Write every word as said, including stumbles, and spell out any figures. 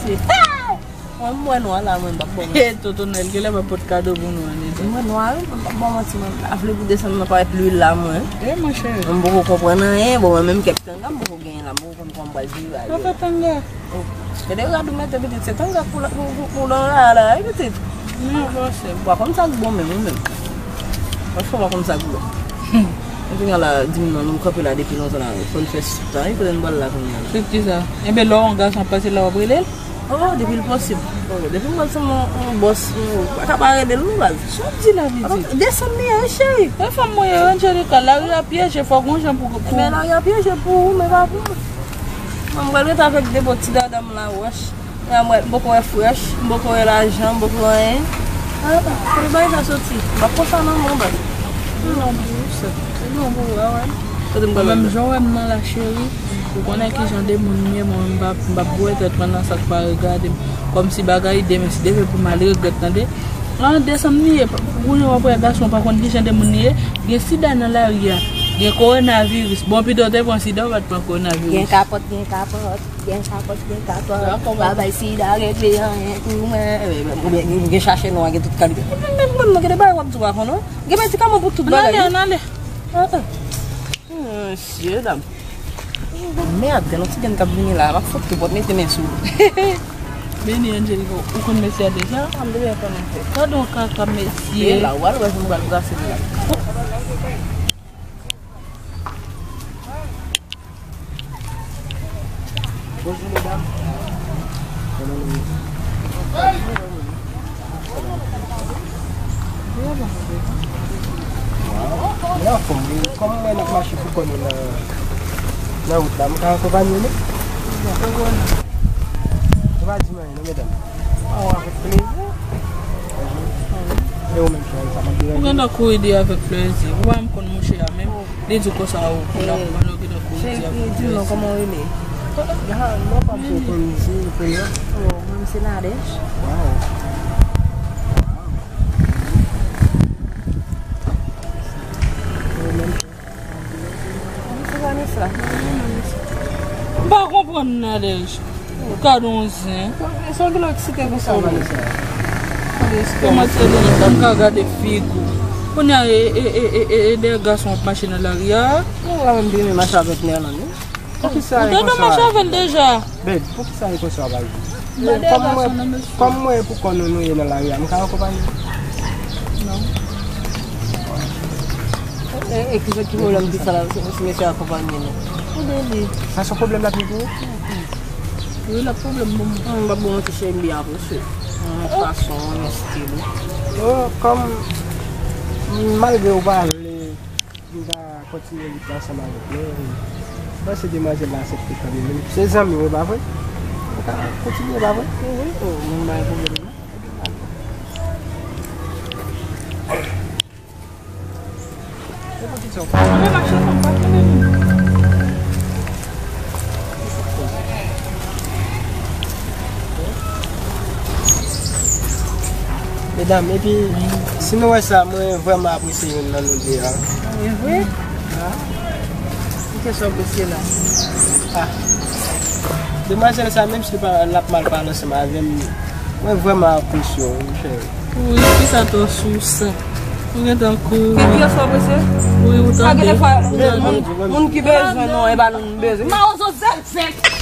Mwen, m wè nwa la, mwen, m p ap bon. E, Toto Nwèl, genlè pa pot kado pou nou, Anita. M wè nwa, wi, m p ap bon manti, mwen. M pa vle pou desann nan parèt lwil la, mwen. E, monchè. Mwen, m poko konprann anyen. Bon, mwen menm kèk tanga, m poko genyen la, m poko konn kòman m pral viv a yo. Papa tanga. Gade rad ou mete pitit, se tanga pou la, pou, pou, pou nan la, la, wi, pitit. Non, pa se. Ou pa konn sa k bon, menm, ou menm. Franchman, ou pa konn sa k bon. Mwen te gen la, di m non, nou kanpe la depi lontan la, fò n fè sou tan, wi, kote n pral la kounye a la. Se ki sa? Enben, lè w yon gason pase la, w ap rele l? Oh, depi l posib. Oh, depi m wè l se yon, yon bòs, ou pa ka pa rele l non, baz. Sa w ap di la, pitit? Desann li ye, wi, cheri. E fanm mwen ye, Angelica, lari a pyeje, fò gon jan pou, pou... Men lari a pyeje pou ou, men pa pou mwen. Mwen, m pral rete avèk de bò ti dada m la, wòch. Mwen, m poko wè Fresh, m poko wè lajan, m poko wè anyen. Ah, kote bagay sa soti? M pa konsa non, mwen, baz. Non, pou ou, se, se non pou ou, ah, wè. Kote m pral menm jan w wè m nan la, cheri. Ou konnen ki jan de moun m ye, mwen, m p ap, m p ap gouye tèt mwen nan sa k pa regade m. Kòmsi bagay demen, si demen pou m al regrèt, tande. An desanm li ye, pou kounye w ap wè gason pa konn ki jan de moun li ye. Gen sida nan lari a, gen kowonaviris. Bon, pito w te pran sida, w pa t pran kowonaviris. Gen kapòt, gen kapòt, gen kapòt, gen kapòt. Pa bay sida regle anyen pou mwen. Oubyen, oubyen chache non, gen tout kalite. Mwen, mwen, mwen, gen de bagay w ap di w pa konn, wi. Gen medikaman pou tout bagay, wi. Ann ale, ann ale. Ah, ah. Mesye, dam. Mèd, gen yon ti grenn k ap vini la. M ap fout tou, pòt mete men sou ou. Beni, Angelica, ou konn mesye a deja? Ah, m te byen konnen l. Gade yon kaka mesye. E la, w al wè si m pral brase l la. Bonjou, medam. Kòman nou ye? Mwen anfòm, wi. Kòm mwen ap mache pou kò nou nan, nan wout la, m ka akonpanye nou? Nou pa di m anyen, non, medam. Oh, avèk plezi. E ou menm, cheri, sa p ap deranje nou? Ou gentan kouri di avèk plezi. Ou pa menm konn mouche a menm. Li di konsa, ou, ou la, ou gentan kouri di avèk plezi. Cheri, di m non, kòman w rele? Ah, non, pa m konn di, ou konnen. Oh, mwen, se Nadège. Wow. Ou menm? Mwen, se Vanessa. M pa konprann, Nadège. Gade yon zen. Sa w gen lè eksite konsa, Vanessa? Kòman se de tan m ka gade figi w? Kounye a, e, e, e, e, e, e de gason ap mache nan lari a. Mwen wè menm vini mache avèk Nerlande, wi. Poukisa e konsa? Ou te konn mache avè l deja. Babe, poukisa e konsa w ap aji? Kòm mwen, kòm mwen pou kò nou nou ye nan lari a, m ka akonpanye w? Non. E, e, ki sa ki pwoblèm ki sa la, si, si mesye akonpanye nou? Ou de li. Sa se pwoblèm l ap met pou ou? Wi, l ap pwoblèm pou mwen. Mwen pa bon ti cheri, m byen apresye. Yon fason, yon estil. Yo, kòm, malgre ou pa vle, m ta kontinye lit la ansanm avèk nou. M panse demwazèl la aksepte kanmenm. Se zanmi w, e pa vre? Nou ka kontinye, e pa vre? Wi, wi, mwen pa gen pwoblèm non. Medam, epi, si nou wè sa, mwen vrèman apresye youn nan nou de a. E vre? Ki kesyon apresye la? Ah. Demwazèl sa, menm si l pa, l ap mal pale ansanm avè m, mwen vrèman apresye w, wi, cheri. Wi, kisa twò sou sa? Ou gentan kouri. Ki, ki kesyon apresye? Wi, ou tande. Sa gen de fwa, moun, moun ki bezwen nou, e pa nou nou bezwen. Mawozo zèl zèk.